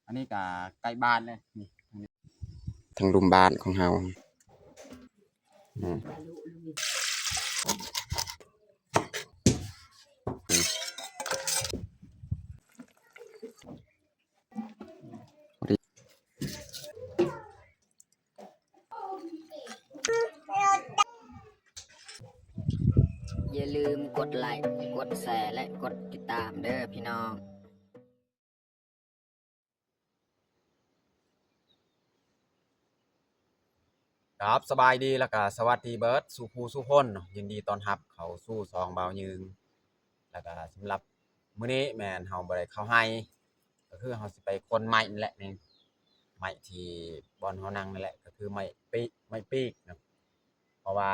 ອັນນີ້ກະໃກ້ບ້ານເລີຍ ນີ້ ທາງລຸ່ມບ້ານຂອງເຮົາ. ອືມ ຢ່າລືມກົດໄລ້ ກົດແຊ ແລະ ກົດຕິດຕາມເດີພີ່ນ້ອງ. ຄັບ ສະບາຍດີ ແລ້ວກະສະຫວັດດີເບິດສູ່ຜູ້ສູ່ຄົນເນາະ, ຍິນດີຕ້ອນຮັບເຂົ້າສູ່ຊ່ອງບ່າວຍືງ. ແລ້ວກະສຳລັບມື້ນີ້ແມ່ນເຮົາບໍ່ໄດ້ເຂົ້າໄຮ່ ກໍຄືເຮົາຊິໄປຂົນໄມ້ນີ້ແຫຼະ ນີ້ ໄມ້ທີ່ບ່ອນເຮົານັ່ງນີ້ແຫຼະ ກໍຄືໄມ້ປີກ ໄມ້ປີກເນາະ. ເພາະວ່າ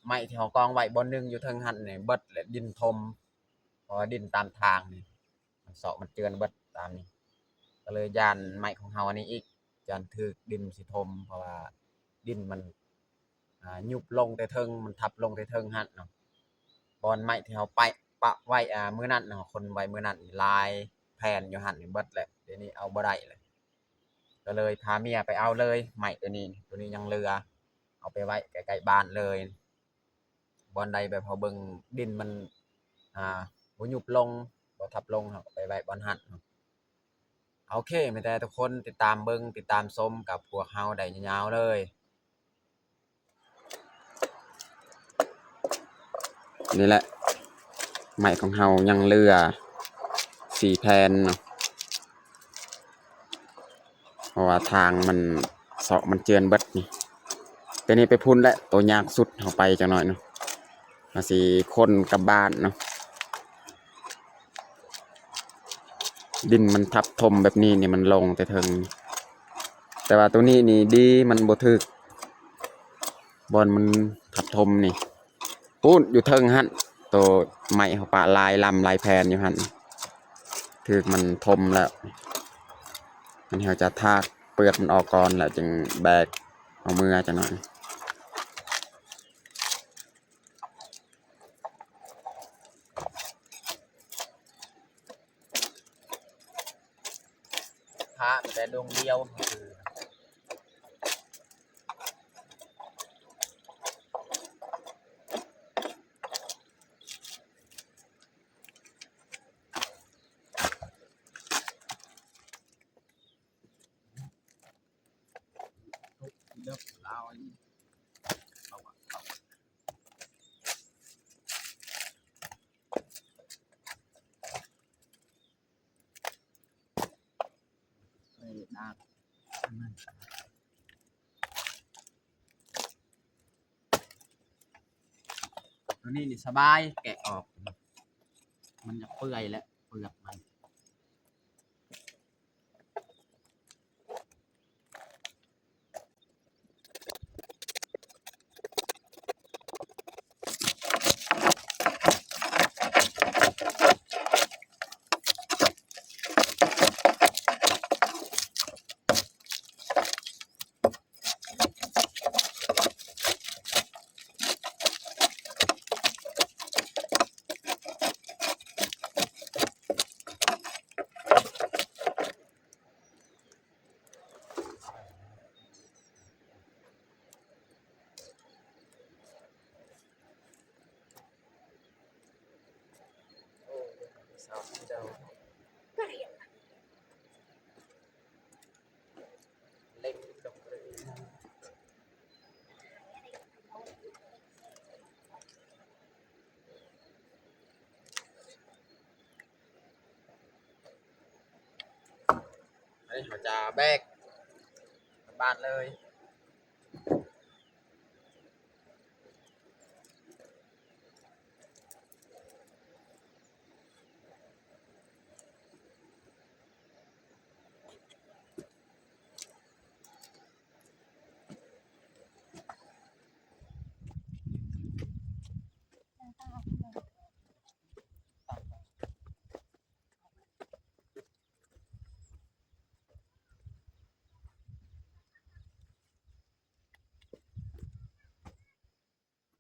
ໄມ້ທີ່ເຮົາກອງໄວ້ບ່ອນໜຶ່ງຢູ່ເທິງຫັ້ນນີ້ເບິດ ແລະ ດິນຖົມ ເພາະວ່າດິນຕາມທາງນີ້ ມັນເຊາະມັນເຈື່ອນເບິດຕາມນີ້ ກໍເລີຍຢ້ານໄມ້ຂອງເຮົາອັນນີ້ອີກ ຢ້ານຖືກດິນຊິຖົມ ເພາະວ່າດິນມັນ ອ່າ ຍຸບລົງແຕ່ເທິງ ມັນທັບລົງແຕ່ເທິງຫັ້ນເນາະ. ບ່ອນໄມ້ທີ່ເຮົາໄປປະໄວ້ ອ່າ ມື້ນັ້ນເນາະ ຂົນໄວ້ມື້ນັ້ນ ຫຼາຍແຜ່ນຢູ່ຫັ້ນນີ້ເບິດແຫຼະ ດຽວນີ້ເອົາບໍ່ໄດ້ແລ້ວ ກໍເລີຍພາເມຍໄປເອົາເລີຍ ໄມ້ຕົວນີ້ ຕົວນີ້ຍັງເຫຼືອ ເອົາໄປໄວ້ໃກ້ໆບ້ານເລີຍ. ບ່ອນໃດແບບເຮົາເບິ່ງດິນມັນ ອ່າ ບໍ່ຍຸບລົງ ບໍ່ທັບລົງ ເຮົາກໍໄປໄວ້ບ່ອນຫັ້ນເນາະ. ໂອເຄ ມີແຕ່ທຸກຄົນຕິດຕາມເບິ່ງ ຕິດຕາມຊົມກັບພວກເຮົາໄດ້ຍາວໆເລີຍ. ນີ້ແຫຼະ ໄມ້ຂອງເຮົາຍັງເຫຼືອສີ່ແຜ່ນເນາະ ເພາະວ່າທາງມັນເຊາະມັນເຈື່ອນເບິດນີ້. ແຕ່ນີ້ໄປພຸ້ນແຫຼະ ໂຕຍາກສຸດ ເຮົາໄປຈັກໜ້ອຍເນາະ ເຮົາຊິຂົນກັບບ້ານເນາະ. ດິນມັນທັບຖົມແບບນີ້ນີ້ ມັນລົງແຕ່ເທິງ ແຕ່ວ່າໂຕນີ້ນີ້ດີ ມັນບໍ່ຖືກບ່ອນມັນທັບຖົມນີ້ ປູ້ນຢູ່ເທິງຫັ້ນ ໂຕໄມ້ເຮົາປະຫຼາຍລຳຫຼາຍແຜ່ນຢູ່ຫັ້ນ ຖືກມັນຖົມແລ້ວ. ມັນ ເຮົາຈະຖາກເປືອກມັນອອກກ່ອນ ແລ້ວຈຶ່ງແບກເອົາເມືອຈັກໜ້ອຍ. ພະແຕ່ດົງດຽວ ຕົວນີ້ນີ້ສະບາຍ ແກະອອກ ມັນຈະເປື່ອຍແລ້ວ ເປືອກມັນ. ອັນນີ້ເຮົາຈະແບກກັບບ້ານເລີຍ.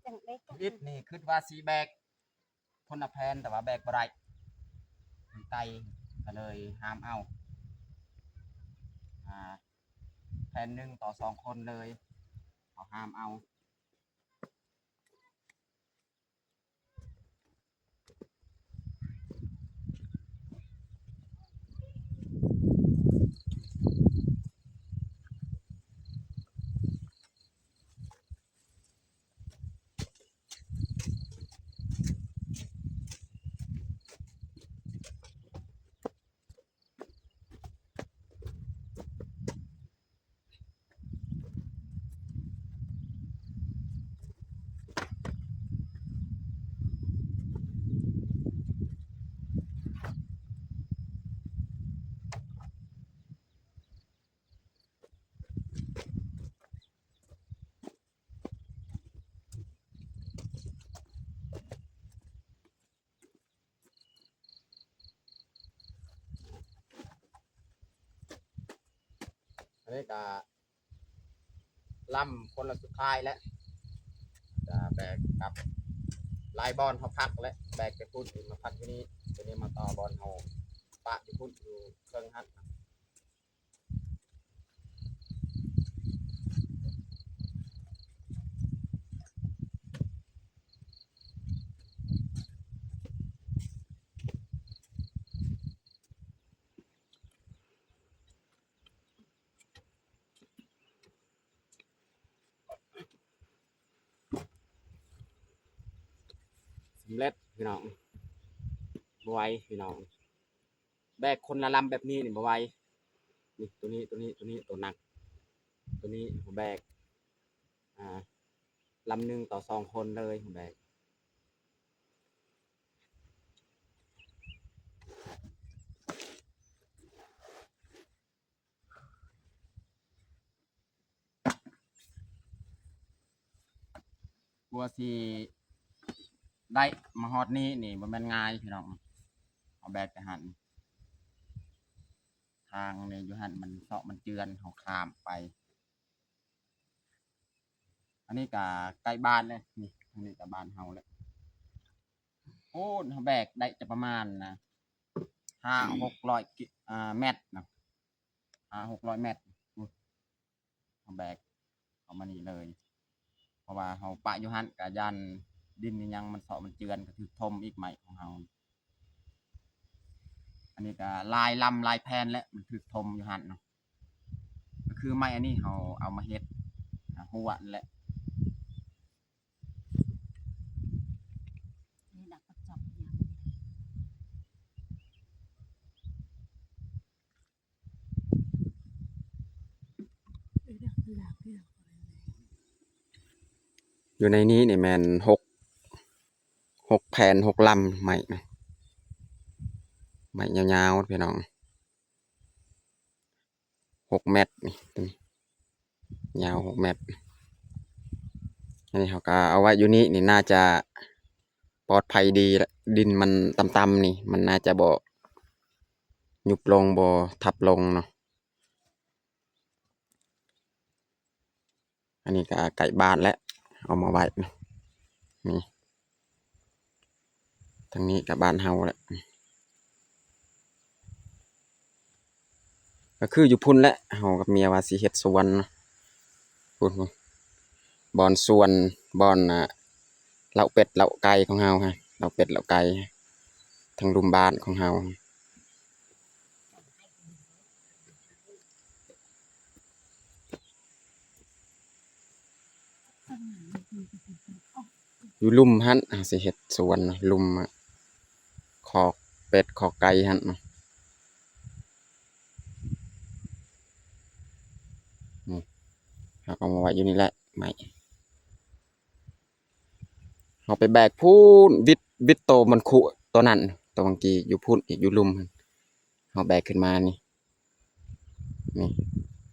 ທຳອິດນີ້ຄິດວ່າຊິແບກຄົນລະແຜ່ນ ແຕ່ວ່າແບກບໍ່ໄດ້ ມັນໄກ ກໍເລີຍຫ້າມເອົາ. ອ່າ ແຜ່ນໜຶ່ງຕໍ່ສອງຄົນເລີຍ ເຂົາຫາມເອົາ. ອັນນີ້ກະລຳຄົນລະສຸດທ້າຍແລ້ວ ຈະແບກກັບ ຫຼາຍບ່ອນເຮົາພັກແລ້ວ ແບກໄປພຸ້ນ ມາພັກຢູ່ນີ້ ຕົວນີ້ມາຕໍ່ບ່ອນເຮົາປະຢູ່ພຸ້ນ ຢູ່ເທິງຫັ້ນ. ສຳເລັດພີ່ນ້ອງ ບໍ່ໄຫວພີ່ນ້ອງ. ແບກຄົນລະລຳແບບນີ້ນີ້ບໍ່ໄຫວ ນີ້ ໂຕນີ້ ໂຕນີ້ ໂຕນີ້ ໂຕໜັກ ໂຕນີ້ເຮົາແບກ ອ່າ ລຳໜຶ່ງຕໍ່ສອງຄົນເລີຍ ເຮົາແບກ. ກວ່າຊິໄດ້ມາຮອດນີ້ນີ້ບໍ່ແມ່ນງ່າຍພີ່ນ້ອງ ເຮົາແບກໄປຫັ້ນ ທາງນີ້ຢູ່ຫັ້ນມັນເຊາະມັນເຈື່ອນ ເຮົາຂ້າມໄປ. ອັນນີ້ກະໃກ້ບ້ານເລີຍ ນີ້ ທາງນີ້ກະບ້ານເຮົາແຫຼະ. ໂອ້ ເຮົາແບກໄດ້ຈະປະມານນະ ຫ້າຫົກຮ້ອຍກິ ອ່າ ແມັດນະ ຫ້າຫົກຮ້ອຍແມັດ ເຮົາແບກເອົາມານີ້ເລີຍ ເພາະວ່າເຮົາປະຢູ່ຫັ້ນກະຢ້ານດິນອີ່ຫຍັງມັນເຊາະມັນເຈື່ອນ ກະຖືກຖົ່ມອີກ ໄມ້ຂອງເຮົາ. ອັນນີ້ກະຫຼາຍລຳຫຼາຍແຜ່ນແຫຼະ ມັນຖືກຖົ່ມຢູ່ຫັ້ນເນາະ ກະຄືໄມ້ອັນນີ້ເຮົາເອົາມາເຮັດ ອ່າ ຮົ້ວຫັ້ນແຫຼະ. ນີ້ດັກກະຈອກຫຍັງ ຢູ່ໃນນີ້ນີ້ແມ່ນຫົກ ຫົກແຜ່ນ ຫົກລຳ ໄມ້ນະ ໄມ້ຍາວໆ ພີ່ນ້ອງ ຫົກແມັດນີ້ ຍາວຫົກແມັດ. ອັນນີ້ເຮົາກະເອົາໄວ້ຢູ່ນີ້ນີ້ ໜ້າຈະປອດໄພດີແຫຼະ ດິນມັນຕ່ຳໆ ນີ້ ມັນໜ້າຈະບໍ່ຍຸບລົງ ບໍ່ທັບລົງເນາະ. ອັນນີ້ກະໃກ້ບ້ານແຫຼະ ເອົາມາໄວ້ ນີ້ ທາງນີ້ກະບ້ານເຮົາແຫຼະ ກະຄືຢູ່ພຸ້ນແຫຼະ ເຮົາກັບເມຍວ່າຊິເຮັດສວນເນາະ ພຸ້ນ ບ່ອນສວນ ບ່ອນ ອ່າ ເລົ້າເປັດເລົ້າໄກ່ຂອງເຮົາ ເລົ້າເປັດເລົ້າໄກ່ ທາງລຸ່ມບ້ານຂອງເຮົາ. ຢູ່ລຸ່ມຫັ້ນ ເຮົາຊິເຮັດສວນ ລຸ່ມຄອກເປັດຄອກໄກ່ຫັ້ນ ນີ້ ເຮົາກະມາໄວ້ຢູ່ນີ້ແຫຼະ ໄມ້ ເຮົາໄປແບກພຸ້ນ ບິດ ບິດໂຕມັນຄຸ ໂຕນັ້ນ ໂຕວັງກີ້ຢູ່ພຸ້ນອີກ ຢູ່ລຸ່ມ ເຮົາແບກຂຶ້ນມານີ້ ນີ້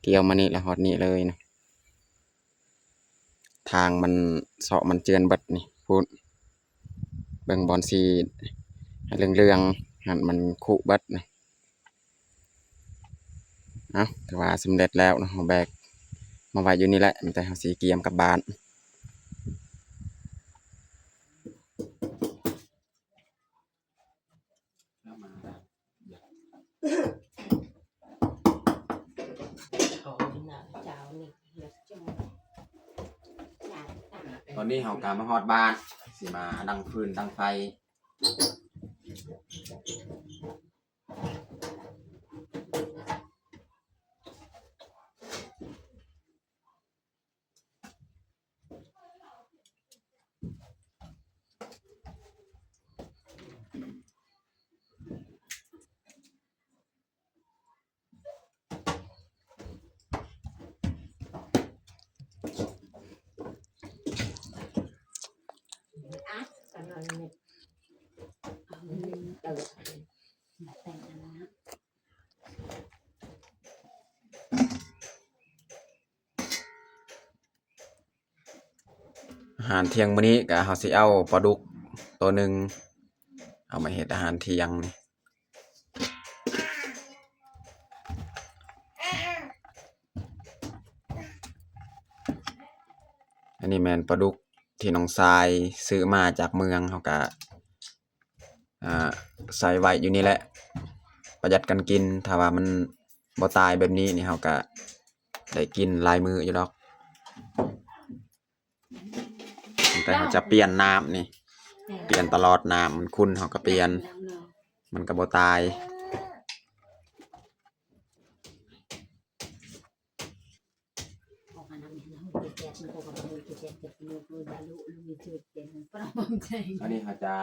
ກ່ຽວມານີ້ລະຮອດນີ້ເລີຍນະ ທາງມັນເຊາະມັນເຈື່ອນເບິດນີ້ ພຸ້ນ ເບິ່ງບ່ອນສີໃຫ້ເຫຼືອງໆ ຫັ້ນມັນຄຸເບິດນະ. ເອົາ ຖືວ່າສຳເລັດແລ້ວເນາະ ເຮົາແບກມາໄວ້ຢູ່ນີ້ແຫຼະ ມີແຕ່ເຮົາຊິກຽມກັບບ້ານ. ເ ວັນນີ້ເຮົາກໍມາຮອດບ້ານ ຊິມາດັງຟືນດັງໄຟ. ອາຫານທ່ຽງມື້ນີ້ກະເຮົາຊິເອົາປາດຸກໂຕໜຶ່ງ ເອົາມາເຮັດອາຫານທ່ຽງນີ້. ອັນນີ້ແມ່ນປາດຸກທີ່ນ້ອງຊາຍຊື້ມາຈາກເມືອງ ເຮົາກະ ອ່າ ໃສ່ໄວ້ຢູ່ນີ້ແຫຼະ ປະຢັດກັນກິນ. ຖ້າວ່າມັນບໍ່ຕາຍແບບນີ້ນີ້ ເຮົາກະໄດ້ກິນຫຼາຍມື້ຢູ່ດອກ. ແຕ່ເຮົາຈະປ່ຽນນ້ຳນີ້ ປ່ຽນຕະຫຼອດ ນ້ຳມັນຂຸ່ນເຮົາກະປ່ຽນ ມັນກະບໍ່ຕາຍ. ອັນນີ້ເຮົາຈະ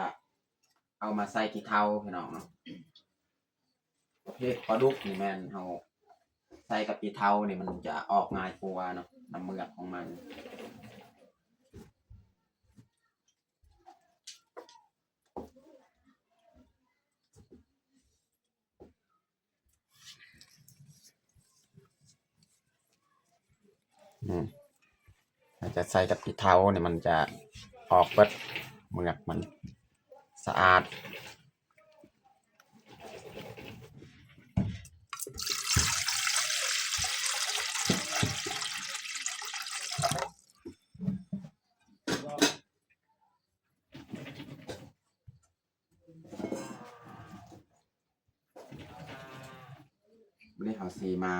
ເອົາມາໃສ່ຂີ້ເຖ້າພີ່ນ້ອງເນາະ. ເຮັດປາດຸກນີ້ແມ່ນເຮົາໃສ່ກັບຂີ້ເຖ້ານີ້ມັນຈະອອກງ່າຍກວ່າເນາະ ນ້ຳເມືອກຂອງມັນ. ອືມ ຖ້າຈະໃສ່ກັບຂີ້ເຖ້ານີ້ມັນຈະອອກເບິດ ເມືອກມັນສະອາດ. ມື້ນີ້ເຮົາຊິມາ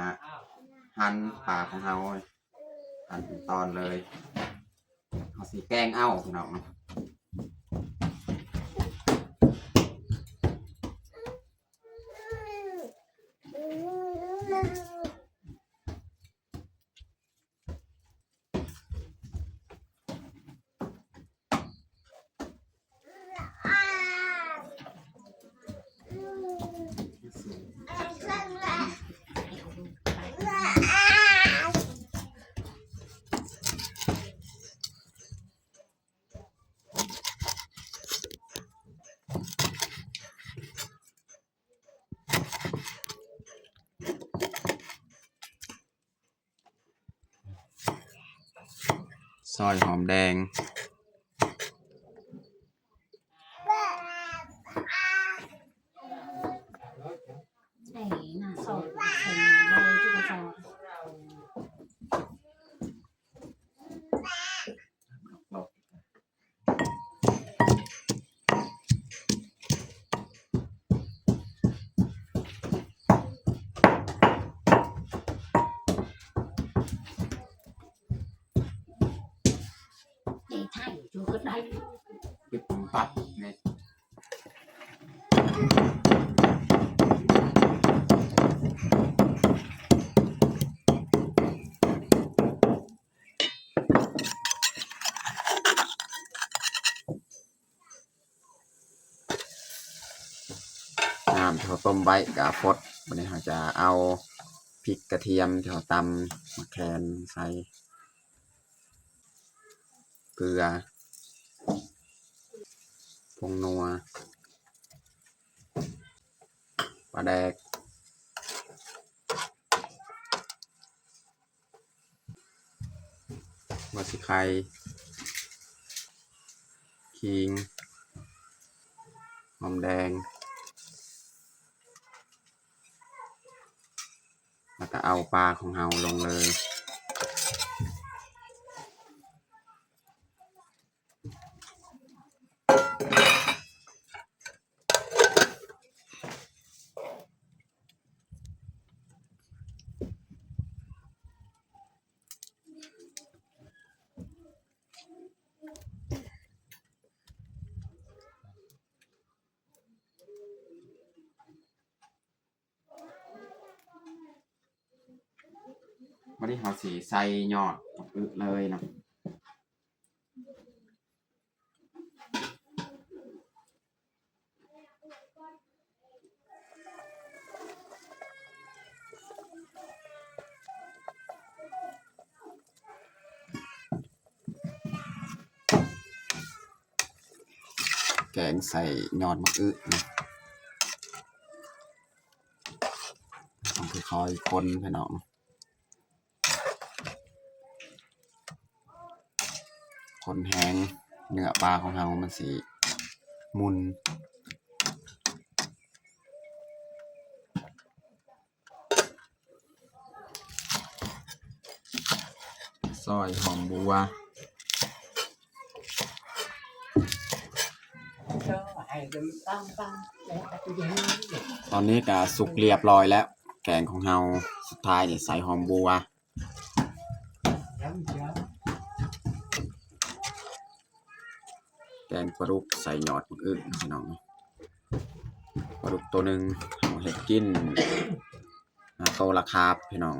ຫັນປາຂອງເຮົາ ຫັນເປັນຕອນເລີຍ ເຮົາຊິແກງເອົາພີ່ນ້ອງ. ຊອຍຫອມແດງ ໃສ່ໜ້າຊອຍ ໃສ່ໃບຈຸກກະຊອຍ. ໄດ້ໄທຢູ່ກໍໄດ້ ປິດປັບນີ້. ນ້ຳທີ່ເຮົາຕົ້ມໄວ້ກະຟົດ. ບາດນີ້ເຮົາຈະເອົາພິກກະທຽມທີ່ເຮົາຕຳ ໝາກແຄນໃສ່ ເກືອ ຜົງນົວ ປາແດກ ຫົວສີໄຄ ຂີງ ຫອມແດງ ແລ້ວກະເອົາປາຂອງເຮົາລົງເລີຍ. ເ ບັດນີ້ເຮົາຊິໃສ່ຍອດບັກອຶເລີຍເນາະ. ແກງໃສ່ຍອດໝາກອຶນະ ຕ້ອງຄ່ອຍໆຄົນພີ່ນ້ອງ. ຄົນແຮງ ເນື້ອປາຂອງເຮົາມັນຊິໝຸ່ນ. ຊອຍຫອມບົ່ວ. ຕອນນີ້ກະສຸກລຽບລ້ອຍແລ້ວ ແກງຂອງເຮົາ. ສຸດທ້າຍນີ້ໃສ່ຫອມບົ່ວ. ແກງປາດຸກໃສ່ຍອດໝາກອຶນະພີ່ນ້ອງ. ປາດຸກໂຕໜຶ່ງ ເຮົາເຮັດກິນ ຫ້າໂຕລະຄາບພີ່ນ້ອງ.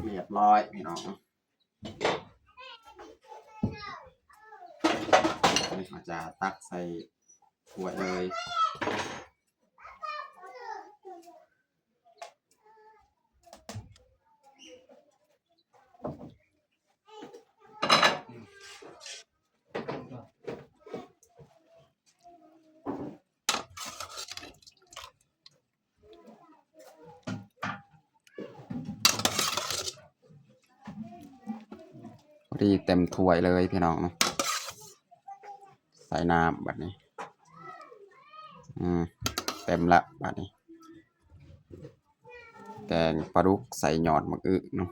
ລຽບລ້ອຍພີ່ນ້ອງ. ນີ້ເຮົາຈະຕັກໃສ່ຖ້ວຍເລີຍ. ພໍດີເຕັມຖ້ວຍເລີຍພີ່ນ້ອງ. ໃສ່ນ້ຳບັດນີ້. ອືມ ເຕັມລະບັດນີ້. ແກງປາດຸກໃສ່ຍອດໝາກອຶເນາະ.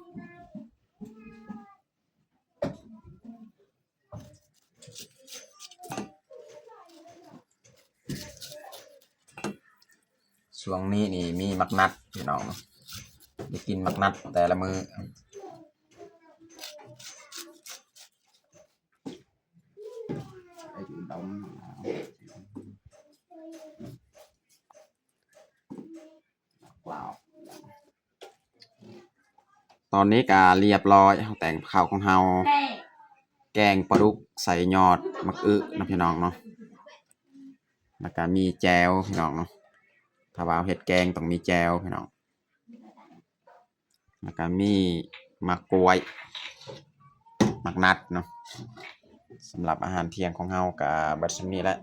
ຊ່ວງນີ້ນີ້ມີໝາກນັດພີ່ນ້ອງ ໄດ້ກິນໝາກນັດແຕ່ລະມື້. ໄດ້ກິນດົມ ວ້າວ ຕອນນີ້ກະລຽບລ້ອຍ ເຮົາແຕ່ງກັບເຂົ້າຂອງເຮົາ ແກງປາດຸກໃສ່ຍອດໝາກອຶເນາະພີ່ນ້ອງເນາະ. ແລ້ວກະມີແຈ່ວພີ່ນ້ອງເນາະ ຖ້າວ່າເຮົາເຮັດແກງຕ້ອງມີແຈ່ວພີ່ນ້ອງ. ແລ້ວກະມີໝາກກ້ວຍ ໝາກນັດເນາະ. ສຳລັບອາຫານທ່ຽງຂອງເຮົາກະເບິດສ່ຳນີ້ແຫຼະ.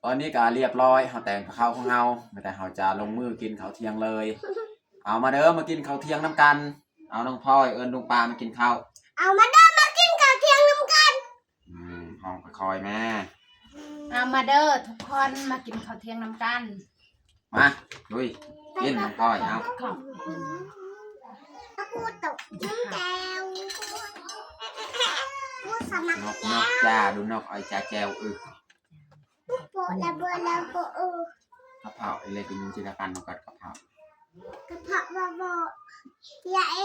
ຕອນນີ້ກະລຽບລ້ອຍ ເຮົາແຕ່ງກັບເຂົ້າຂອງເຮົາ ມີແຕ່ເຮົາຈະລົງມືກິນເຂົ້າທ່ຽງເລີຍ. ເອົາມາເດີ ມາກິນເຂົ້າທ່ຽງນຳກັນ. ເອົາ ນ້ອງພອຍ ເອີ້ນລຸງປ້າມາກິນເຂົ້າ. ເອົາມາເດີ ມາກິນເຂົ້າທ່ຽງນຳກັນ. ອືມ ຮ້ອງຄ່ອຍໆແມ່. ເອົາມາເດີທຸກຄົນ ມາກິນເຂົ້າທ່ຽງນຳກັນ. ມາ ລຸຍ ກິນ ນ້ອງພອຍ ເອົາ. ນກ ນກຈ້າ ດູນົກ ອອຍຈ້າແຈ່ວ ອື. ກະເພາະ ເລກຢູ່ຈິນຕະນາການນຳກັນ ກະເພາະ ກະເພາະ ບໍ່ ບໍ່ ຢາເອ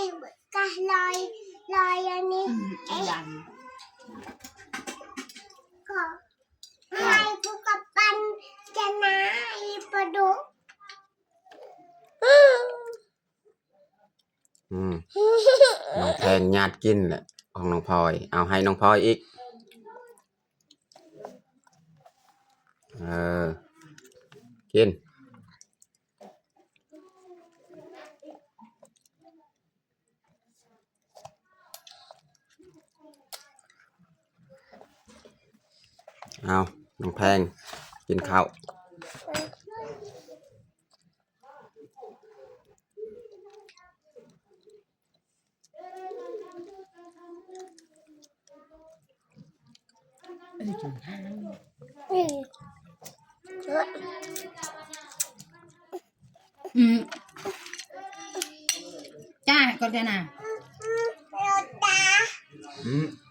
ກະລອຍ ລອຍອັນນີ້ ອືມ ເອ ກະ ໃຫ້ຜູ້ກະປັນ ຈະນາ ອີປາດຸກ. ອືມ ນ້ອງແພງຍາດກິນແຫຼະ ຂອງນ້ອງພອຍ. ເອົາ ໃຫ້ນ້ອງພອຍອີກ. ເອີ ກິນ. ເອົາ ນ້ອງແພງ ກິນເຂົ້າ. ອືມ ຈ້າ ກ່ອນເທື່ອນະ. ອືມ.